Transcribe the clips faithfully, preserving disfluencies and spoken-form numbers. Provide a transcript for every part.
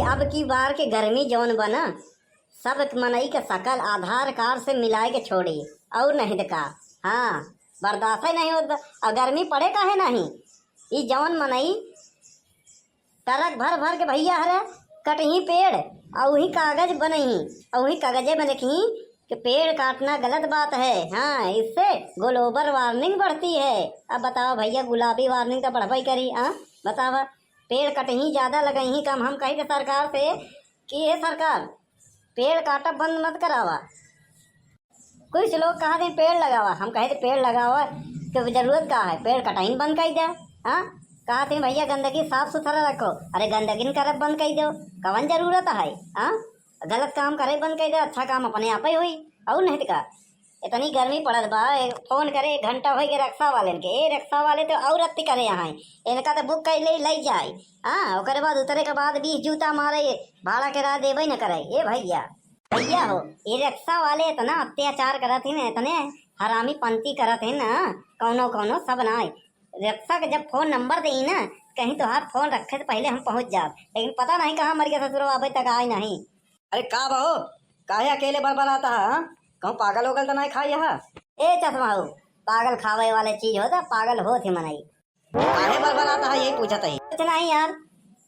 अब की बार के गर्मी जौन बा ना, सब मनई के सकल आधार कार्ड से मिलाए के छोड़ी, और नहीं तो का। हाँ, बर्दाश्त ही नहीं होत बा। और गर्मी पड़े काहे नहीं? ई जौन मनई ट्रक भर भर के भैया हरे कटही पेड़, और वही कागज बनही, और वही कागजे में लिखही कि पेड़ काटना गलत बात है। हाँ, इससे ग्लोबल वार्मिंग बढ़ती है। अब बताओ भैया, गुलाबी वार्मिंग तो बढ़बे करी। हाँ, बतावा, पेड़ कटही ज्यादा, लगही कम। हम कही थे सरकार से कि हे सरकार, पेड़ काटब बंद मत करावा। कुछ लोग कहा थे पेड़ लगावा, हम कहे थे पेड़ लगावा के जरूरत का है, पेड़ कटाइन बंद कर दे। हाँ, कहा थे भैया गंदगी साफ सुथरा रखो, अरे गंदगी न करब बंद कर दो, कवन जरूरत है? हाँ, गलत काम करे बंद कर दे, अच्छा काम अपने आप ही हुई, और नहीं तो का। इतनी गर्मी पड़त बा, ए, फोन करे एक घंटा होई के रिक्शा वालेन के। ए, रिक्शा वाले तो और अति करे यहाँ, इनका तो बुक कर ले, ले जाए। हाँ, ओकरे बाद उतरे के बाद बीस जूता मारे, भाड़ा किराया देबे न करे। ए भैया, भैया हो, ये रिक्शा वाले इतना अत्याचार करत हैं ना, इतने हरामी पंती करत हैं ना, कौनो कौनो सब ना। रिक्शा के जब फोन नंबर देई ना, कहीं तोहार फोन रखे से पहले हम पहुँच जाब, लेकिन पता नहीं कहाँ मर गया ससुरो, अबे तक आए नहीं। अरे का बहो, काहे अकेले बड़बड़ाता है, हाँ? कहूँ पागल ओगल तो नहीं खाई है? ए चश्मा हो, पागल खावे वाले चीज होता, पागल होत ही मनई। काहे बड़बड़ाता है, यही पूछत ही। कुछ नहीं यार,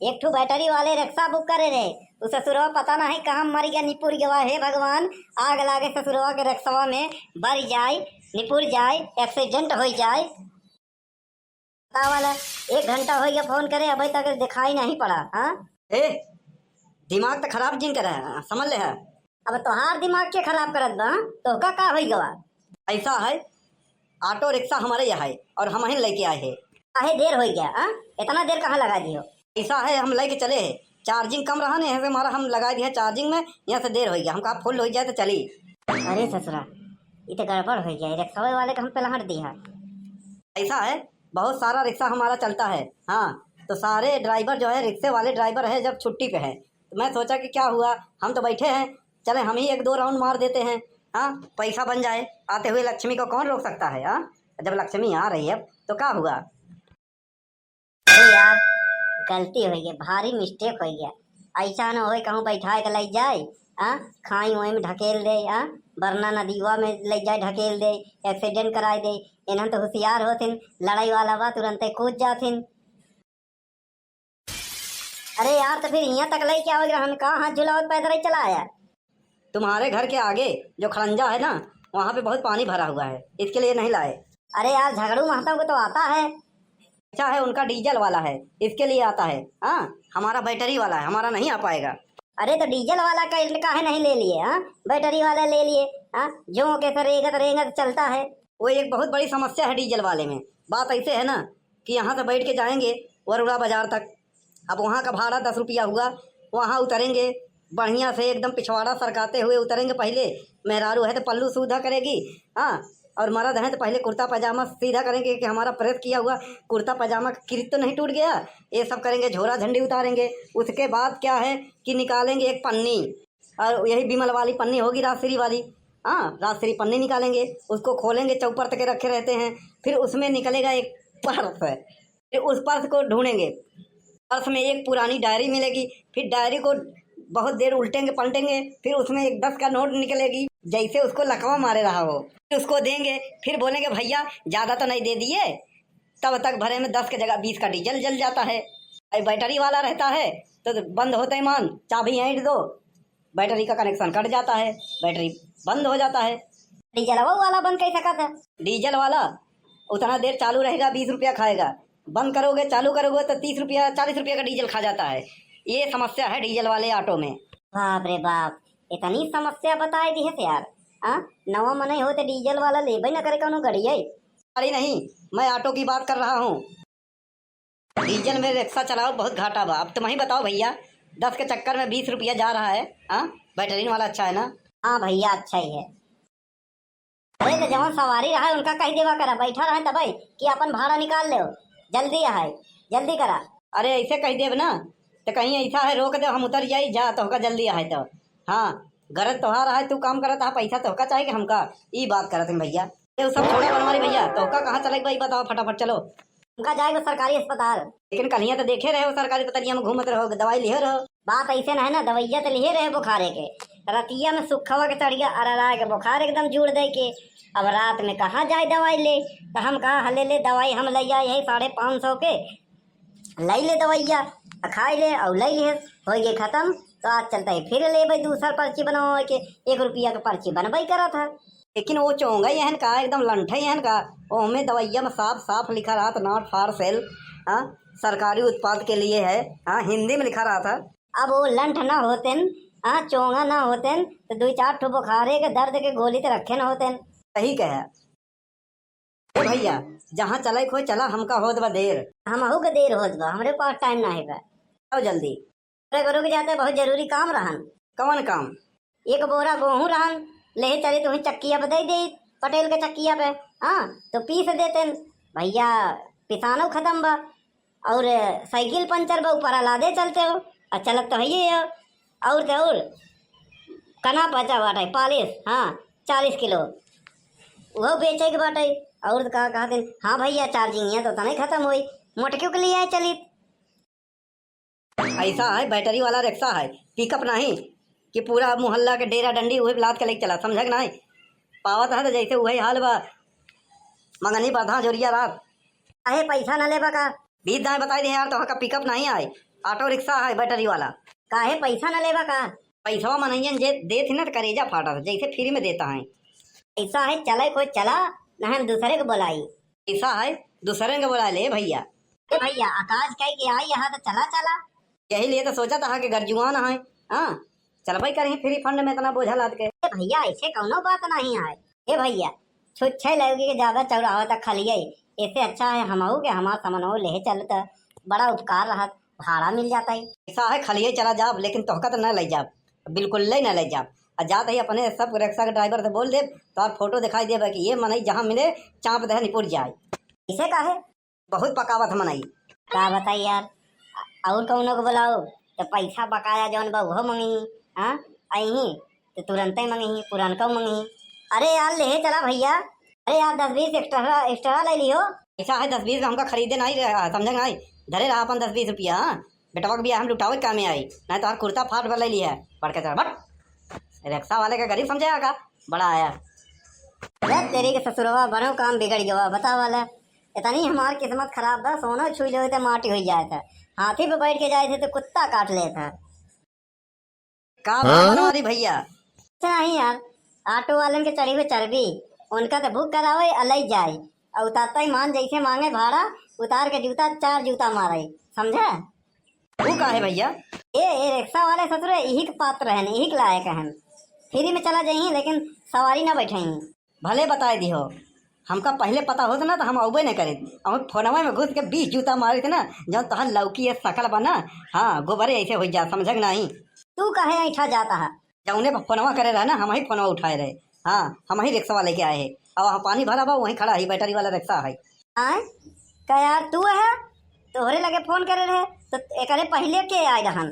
एक ठो बैटरी वाले रिक्शा बुक करे रहे, उ ससुरवा पता नहीं कहाँ मर गया, निपुर गवा। हे भगवान, आग लागे ससुरवा के रिक्शवा में, बर जाए, निपुर जाए, एक्सीडेंट हो जाए। बतावा ला, एक घंटा हो गया फोन करे, अबे तक दिखाई नहीं पड़ा। हाँ, ए, दिमाग तो खराब जिन करे, समझ ले है। अब तोहार दिमाग के खराब करत बा, तोहका का होई गवा? ऐसा है, ऑटो रिक्शा हमारे यहाँ है और हम ही लेके आए हैं। काहे देर हो गया? हाँ, इतना देर कहाँ लगा दियो? ऐसा है, हम लेके चले हैं, चार्जिंग कम रहा ना, यहाँ से हमारा हम लगा दिया चार्जिंग में, यहाँ से देर हो गया, हम कहा फुल हो जाए तो चली। अरे ससुरा, ये तो गड़बड़ हो गया, रिक्शा वाले का हम पेलहट दिया। ऐसा है, बहुत सारा रिक्शा हमारा चलता है। हाँ, तो सारे ड्राइवर जो है, रिक्शे वाले ड्राइवर है, जब छुट्टी पे है, तो मैं सोचा कि क्या हुआ, हम तो बैठे हैं, चले हम ही एक दो राउंड मार देते हैं। हाँ, पैसा बन जाए, आते हुए लक्ष्मी को कौन रोक सकता है? हाँ, जब लक्ष्मी आ रही है तो क्या हुआ? अरे यार, गलती हो गई, भारी मिस्टेक हो गया। ऐसा न होए कहूँ बैठा के ले जाए, हाँ, खाई वहीं में ढकेल दे, हाँ, वरना नदीवा में ले जाए ढकेल दे, एक्सीडेंट कराए दे। इन्हन तो होशियार होथिन, लड़ाई वाला बा, तुरंते कूद जाथिन। अरे यार, तो फिर यहाँ तक ले क्या हो गया? हम कहाँ हाथ झुलावत पैदल ही चला आया। तुम्हारे घर के आगे जो खड़ंजा है ना, वहाँ पे बहुत पानी भरा हुआ है, इसके लिए नहीं लाए। अरे यार, झगड़ू महतो को तो आता है। अच्छा है, उनका डीजल वाला है, इसके लिए आता है। हाँ, हमारा बैटरी वाला है, हमारा नहीं आ पाएगा। अरे तो डीजल वाला का इनका है नहीं ले लिए, हाँ, बैटरी वाला ले लिए, हाँ, जो कैसे रेंगत रेंगत चलता है। वो एक बहुत बड़ी समस्या है डीजल वाले में। बात ऐसे है ना कि यहाँ से बैठ के जाएंगे वरुणा बाजार तक, अब वहाँ का भाड़ा दस रुपया हुआ, वहाँ उतरेंगे, बढ़िया से एकदम पिछवाड़ा सरकाते हुए उतरेंगे। पहले मेहरारू है तो पल्लू सीधा करेगी, हाँ, और मर्द हैं तो पहले कुर्ता पजामा सीधा करेंगे कि हमारा प्रेस किया हुआ कुर्ता पजामा का किरीट तो नहीं टूट गया, ये सब करेंगे, झोरा झंडी उतारेंगे। उसके बाद क्या है कि निकालेंगे एक पन्नी, और यही विमल वाली पन्नी होगी, राजश्री वाली, हाँ, राजश्री पन्नी निकालेंगे, उसको खोलेंगे, चौपर तक रखे रहते हैं, फिर उसमें निकलेगा एक पर्स, फिर उस पर्स को ढूंढेंगे, पर्स में एक पुरानी डायरी मिलेगी, फिर डायरी को बहुत देर उल्टेंगे पलटेंगे, फिर उसमें एक दस का नोट निकलेगी, जैसे उसको लकवा मारे रहा हो, फिर उसको देंगे, फिर बोलेंगे, "भैया, ज्यादा तो नहीं दे दिए?" तब तक भरे में दस के जगह बीस का डीजल जल जाता है। और बैटरी वाला रहता है तो बंद होते ही मान चाबी ऐंठ दो, बैटरी का कनेक्शन कट जाता है, बैटरी बंद हो जाता है। डीजल वाला बंद कर सकत है? डीजल वाला उतना देर चालू रहेगा, बीस रुपया खाएगा, बंद करोगे, चालू करोगे तो तीस रुपया, चालीस रुपया का डीजल खा जाता है। ये समस्या है डीजल वाले ऑटो में। बाप रे बाप, इतनी समस्या बताई दी है यार। हाँ, नवा मनई हो तो डीजल वाला लेबे न करे कौनो गाड़ी है। अरे नहीं, मैं ऑटो की बात कर रहा हूँ। डीजल में रिक्शा चलाओ, बहुत घाटा बा। अब तुम ही बताओ भैया, दस के चक्कर में बीस रुपया जा रहा है। हाँ, बैटरीन वाला अच्छा है ना? हाँ भैया, अच्छा ही है। अरे तो जवन सवारी रहा है उनका कह देवा करा, बैठा रहे तबे कि अपन भाड़ा निकाल ले, जल्दी है, जल्दी करा। अरे ऐसे कह देब ना, तो कहीं ऐसा है रोक दे, हम उतर जाई जा, तोहका जल्दी है तो। हाँ, गरज तोहार है, तू काम करत है, पैसा तोहका चाहे कि हमका? ई बात करत हैं भैया। ये सब छोड़ा बनवारी भैया, तोहका कहाँ चले के बा, ई बताओ फटाफट, चलो। हमका जाए बा सरकारी अस्पताल। लेकिन कल हियाँ तो देखे रहे हो सरकारी अस्पतालिया में घूमत रहो, दवाई लिहे रहो। बात ऐसे नहीं ना, दवाइया तो लिहे रहे बुखारे के, रतिया में सुखवा के चढ़ गया, अररा के बुखार एकदम जोड़ दे के। अब रात में कहाँ जाए दवाई ले, तो हम कहा, "हले ले, दवाई हम ले आए है साढ़े पाँच सौ के, ले ले दवाइया, आ खाई ले, और ले ले, हो गए खत्म।" तो आज चलते ही फिर लेबे दूसर पर्ची बनवावे के, एक रुपया के पर्ची बनबे करा था। लेकिन वो चोंगा यहन का, एकदम लंठे यहन का, ओहमे दवाइया में साफ साफ लिखा रहा था, "Not for sale", हाँ, सरकारी उत्पाद के लिए है, हाँ, हिंदी में लिखा रहा था। अब वो लंठ ना होतेन, हाँ, चोंगा ना होतेन, तो दुई चार ठो बुखारे के दर्द के गोली तो रखे न होतेन। सही कहे। ए भैया, जहाँ चले खोए चला, हमका होत बा देर। हमहू के देर होत बा, हमरे पास टाइम नाही बा। आओ जल्दी। तोरे घरों के जाते बहुत जरूरी काम रहन। कवन काम? एक बोरा गेहूं रहन, लेहे चले तुही चक्किया पे दे दे, पटेल के चक्किया पे। हाँ, तो पीस देतेन। भैया, पिसानो खत्म बा, और साइकिल पंचर बा, ऊपर लादे चलते हो, और चलत तो हइये हो। और तो और, कना पचा बाटे, पालिश, हाँ, चालीस किलो, वो बेचे के बाटे। और का कहते हैं, "हाँ भैया, चार्जिंग है तो तने खत्म होई, मोटकियों के लिए आए चलित।" ऐसा है, बैटरी वाला रिक्शा है, पिकअप नहीं कि पूरा मोहल्ला के डेरा डंडी उहे लाद के लेके चला, समझे के नहीं? पावत है तो जैसे उहे हाल बा, मंगनी बरधा जोरिया रात। काहे पैसा न लेबा का? बीस दाएं बताई दे यार, तोहका पिकअप नहीं आए, ऑटो रिक्शा है बैटरी वाला। काहे पैसा न लेबा का? पैसवा मनइयन जे देत ही ना तो करेजा फाटत, जैसे फ्री में देता है। ऐसा है, चले कोई चला, नहीं हम दूसरे के बुलाई। ऐसा है, दूसरे के बुला ले भैया। ए भैया, आकाश कह के आई यहाँ तो चला चला। यही लिए तो सोचा था कि गरजुआन है, हाँ, चलबे करही फ्री फंड में इतना बोझा लाद के। ए भैया, ऐसे कौनो बात नहीं है। ए भैया, छुच्छे लौकी के ज्यादा चौराहा तक खलिए, इससे अच्छा है हमहू के हमार सामानो लेहे चलत, बड़ा उपकार रहत, भाड़ा मिल जाता है। ऐसा है, खलिए चला जाब, लेकिन तोहका तो न ले जाब, बिल्कुल ले न ले जाब। आ जात ही अपने सब रिक्शा के ड्राइवर से बोल देब, तो आप फोटो दिखाई देब कि ये मनई जहाँ मिले, चाप दे निपुट जाए। इसे काहे? बहुत पकावत मनई। का बताई यार, अ-, और कौनो को बुलाओ तो पैसा बकाया जौन बा उहो मंगही, हाँ, अइही तो तुरंते मंगही, पुरनको मंगही। अरे यार, लेहे चला भैया, अरे यार, दस बीस एक्स्ट्रा, एक्स्ट्रा ले लियो। ऐसा है, दस बीस हमका खरीदे नहीं रहा, समझे नहीं, धरे रहा अपन दस बीस रुपया, हाँ? बेटवा के बियाह हम लुटावे के कामे आई, नहीं तो हर कुर्ता फाट पर ले ली है, पढ़ के चल, बट। रिक्शा वाले का गरीब समझे का? बड़ा आया। अरे तेरी के ससुरवा, बनो काम बिगड़ गवा, बता वाला। इतनी हमार किस्मत खराब बा, सोनो छुई लेवे तो माटी हो जाए था। हाथी पे बैठ के जाए थे तो कुत्ता काट लेता। का हाँ? बात बना रही भैया? अच्छा नहीं यार, ऑटो वालन के चढ़ी हुई चर्बी, उनका तो बुक करावे और ले जाए, और उतारता ही मान जैसे मांगे भाड़ा, उतार के जूता, चार जूता मारे, समझे? वो का है भैया? ए, ए रिक्शा वाले ससुरे, इही के पात्र हन, इही के लायक हन। फ्री में चला जाइही, लेकिन सवारी ना बैठाई। भले बताए दिहो, हमका पहले पता होत ना तो हम अउबे न करित। हम फोनवा में घुस के बीस जूता मारित ना, जौन तोहार लौकी ये सकल बा ना, हाँ, गोबरे ऐसे हो जा, समझे के नहीं? तू काहे ऐठा जाता है? जौने पर फोनवा करे रहे ना, हम ही फोनवा उठाए रहे। हाँ, हम ही रिक्शा लेके आए हैं। अब वहाँ पानी भरा बा, वहीं खड़ा है, बैटरी वाला रिक्शा है। आय? का यार तू है? तोहरे लगे फोन करे रहे, तो एकरे पहले के आए रहन?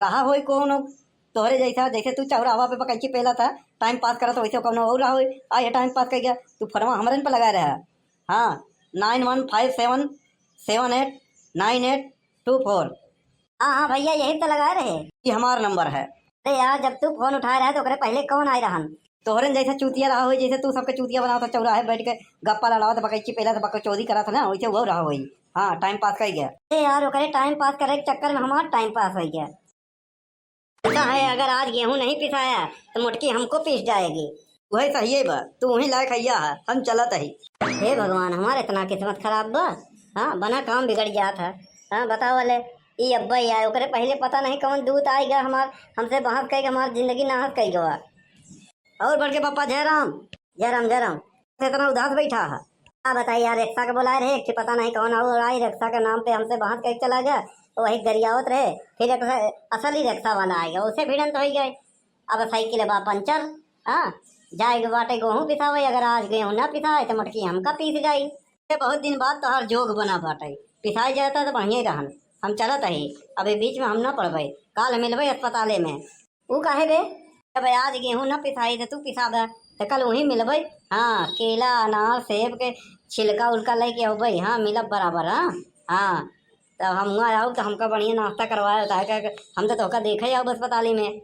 कहा होई कौन हो? तोहरे जैसा, जैसे तू चौराहा पे बकैची पेला था, टाइम पास करत, वैसे कौनो और रहा होई। आ ये टाइम पास कर गया, तू फोनवा हमरन पे लगा रहा। हाँ, nine one five seven seven eight nine eight two four. हाँ, हाँ भैया, यही तो लगाए रहे। ये हमार नंबर है। अरे यार, जब तू फोन उठाए रहे तो ओकरे पहले कौन आए रहन? तोहरन जैसा चूतिया रहा होई, जैसे तू सबके चूतिया बनावत था, चौराहे बैठ के गप्पा लड़ावत, बकैची पेला था, बकचोदी करत था ना, वैसे वो रहा होई। हाँ, टाइम पास कर गया। अरे यार, ओकरे टाइम पास करे के चक्कर में हमार टाइम पास हो गया। ऐसा है, अगर आज गेहूं नहीं पिसाया तो मोटकी हमको पीस जाएगी। वही सही है बा, तू वही लायक हैया है, हम चलत ही। हे भगवान, हमार इतना किस्मत खराब बा। हाँ, बना काम बिगड़ जात है। हाँ, बताओ ले, ई अब्बा ही आए, ओकरे पहले पता नहीं कौन दूत आएगा हमार, हमसे बहस कइके हमार जिंदगी नाहस कइ गवा। और बड़के पापा जयराम, जयराम, जयराम, इतना उदास बैठा है। का बताई यार, रिक्शा के बुलाए रहे, एक ठे पता नहीं कौन और आई, रिक्शा के नाम पे हमसे बहस कइके चला गया, वही गरियावत रहे, फिर एक असली रिक्शा वाला आएगा, उसे भिड़ंत हो गए। अब साइकिल बा पंचर, हाँ, जाए के बाटे गेहूं पिसावे, अगर आज गेहूं ना पिसाए तो मोटकी हमका पीस जाई। ये बहुत दिन बाद तोहार जोग बना बाटे, पिसाए जाता तो बढ़िया ही रहन। हम चलत ही, अबे बीच में हम ना पड़बे, काल मिलबे अस्पताले में। ऊ काहे बे? जब आज गेहूं ना पिसाई तो तू पिसाबे, तो कल वहीं मिलबे। हाँ, केला, अनार, सेब के छिलका उलका लेके अउबे। हाँ, मिलब बराबर। हाँ, हाँ। तब हम हुआँ आउब तो हमका बढ़िया नाश्ता करवाए, काहे कि हम तो तोहका देखे आउब अस्पताली में।